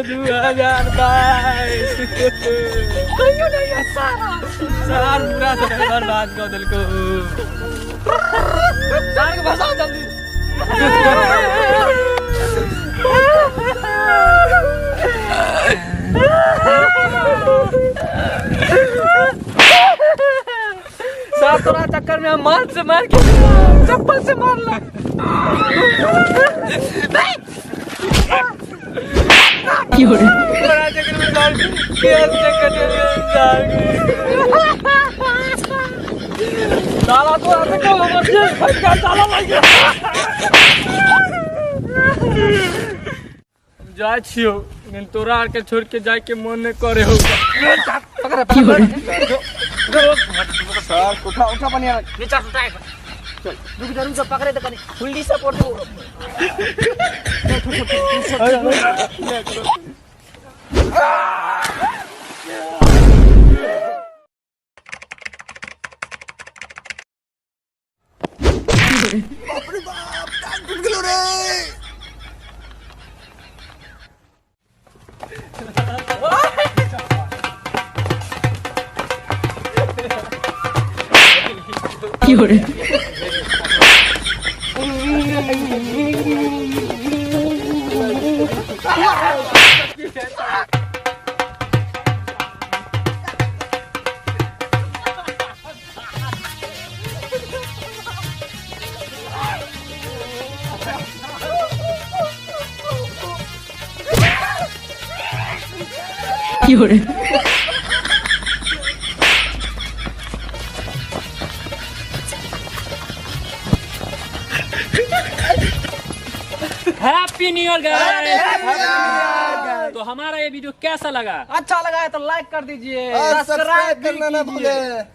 2022। कहियो नहीं है सारा सार पूरा समय बर्बाद कर देलको। सार के भसाओ जल्दी। सार तोरा चक्कर में हम मार से मार के चप्पल से मारला। तोरा चक्कर में सार केस से कटे सार साला तोरा चक्कर में हमर जेल फट गया साला लग गया। जाइ छियौ लेकिन तोरा आरके छोड़ के जाय के मन नहीं करे हो। सर उठा उठा बनिया। नीचा से उठा। चल रुक जा रुक जा, पकड़े तो कनी फुल्ली सपोर्ट हो। बाप रे बाप, टांग टूट गेलो रे। Happy new year guys. तो हमारा ये वीडियो कैसा लगा? अच्छा लगा है तो लाइक कर दीजिए, और सब्सक्राइब भी करना ना कीजिए। भूले।